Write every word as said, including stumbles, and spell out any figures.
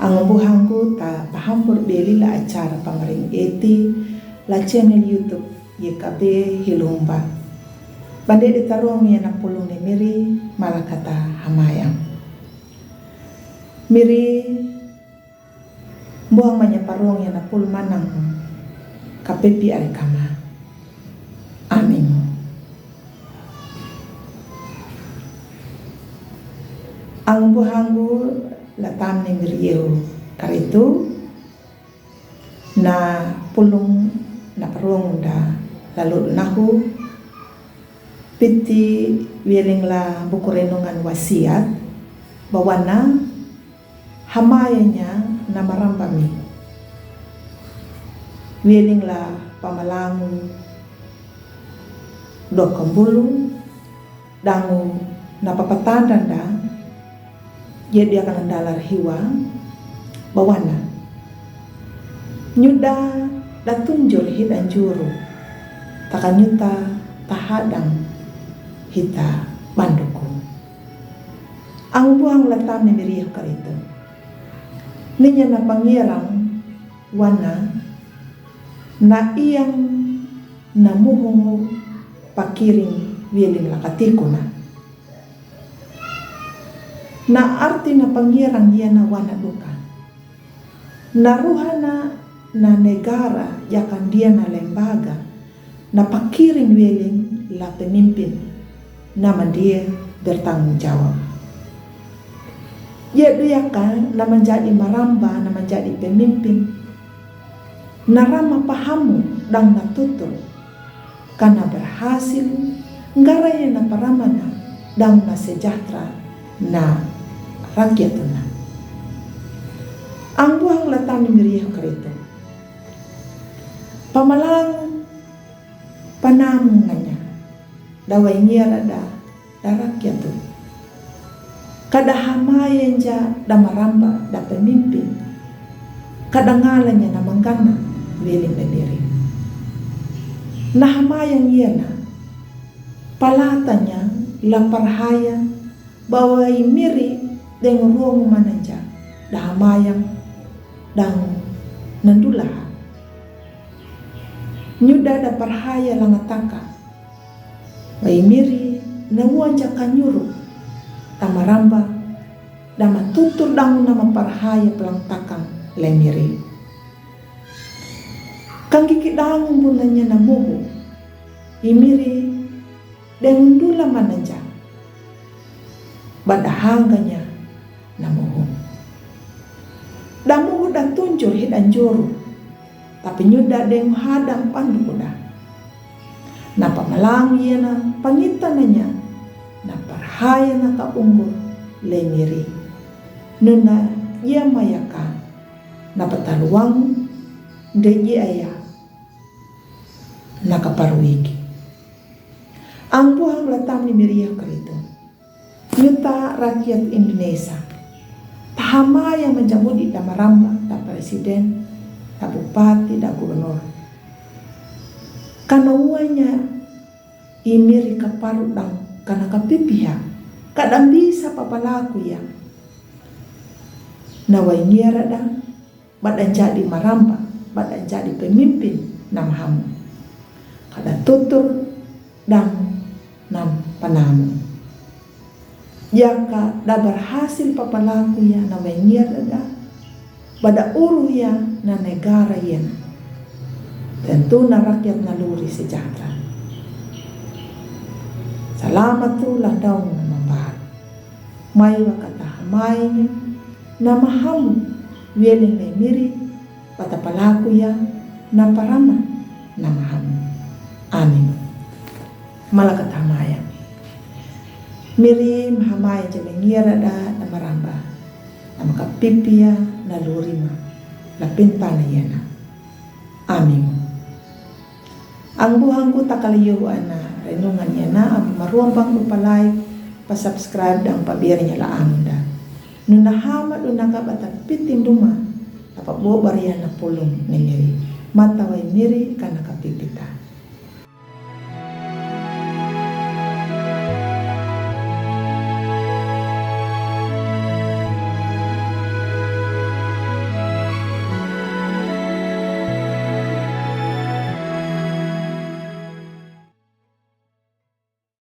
Ang buhanggu ta pahambur beli la acara pamaring eti la channel YouTube Y K B Hilumba. Bande di tarong ya na pulung ni Miri, malakata hamayang. Miri, buhang manya parong ya na pul manang kapepi ari kama. Amin. Ang buhanggu la tam ni Miri Yehu karitu, na pulung na parong da lalu nahu piti wieling la buku renungan Wasiat, bawana hamayanya na maramba mi. Wieling la pamalangu doka bulu, dangu na papatanda da, ye dia kana dalar hiwa, bawana. Nyuda da tunjur hit anjuru, taka nyuta tahadang hita banduku. Ang buhang la tam ni Miri Yehu karitu. Ninya na pangirang wana na iyang na muhungu pakiring wieling la katikuna. Na arti na pangirang ya na wana duka. Na ruhana na negara yakan dia na lembaga na pakiring wieling la pemimpin na mandia bertanggung jawab. Ye du yakan na manjadi maramba na manjadi pemimpin. Na rama pahamu dang na tutur. Kana berhasil, ngaraya na paramana dang na sejahtera na rakyatuna. Ang buhang la tam ni Miri Yehu karitu. Pamalang panamu nanya. Dawai ngira da da rakyatu. Kada hamayanja da maramba da pemimpin. Kada ngalanya na manggana wieling la Miri. Na hamayang ya na palatanya la parhaya bawa i Miri deng ruang mananja da hamayang dang nandulaha. Nyuda da parhaya la ngataka. Wai Miri na wanja kanyuru, ta maramba, da matutur dangu na maparhaya pelang takang le Miri. Kangkiki dangu bunanya na muhu, i Miri deng undula mananja. Bada hanganya na muhu. Da muhu da tunjur hit anjuru, tapi nyuda deng hadang pandukuda. Na pamalang ya na pangitananya, na parhaya na ka unggur le Miri. Nuna ya mayaka, na pataluang de ya aya, na kaparuiki. Ang buhang la tam ni Miri Yehu karitu. Nyuta rakyat Indonesia. Tahamayang manjamudi da maramba, da presiden, da bupati, da gubernur. Kana uanya i Miri kaparu dang, kana kapipiha. Kada bisa papalaku ya. Na wai ngira da. Bada jadi maramba, bada jadi pemimpin na mahamu. Kada tutur dang na panamu. Yaka da berhasil papalaku ya na wengiar da. Bada uru ya na negara ya na. Tentu na rakyat na luri sejahtera. Salamat tu landau na mambar. Mai wakata hamai na mahamu, wieleng le Miri, bata palaku ya na parama na mahamu. Amin. Malakata hamaya. Miri mahamai ja mengira da na maramba. Na makapipi ya na lurima. La pintana ya na. Amin. Ang buhangku takala yohu ana renungan ya na, amu maruambang lupa like, pa subscribe dang pa biar nyala amu da. Nuna hama duna ka bata pitin duma, apa bobar ya na pulung ne Miri. Mata wai Miri kana ka pipita.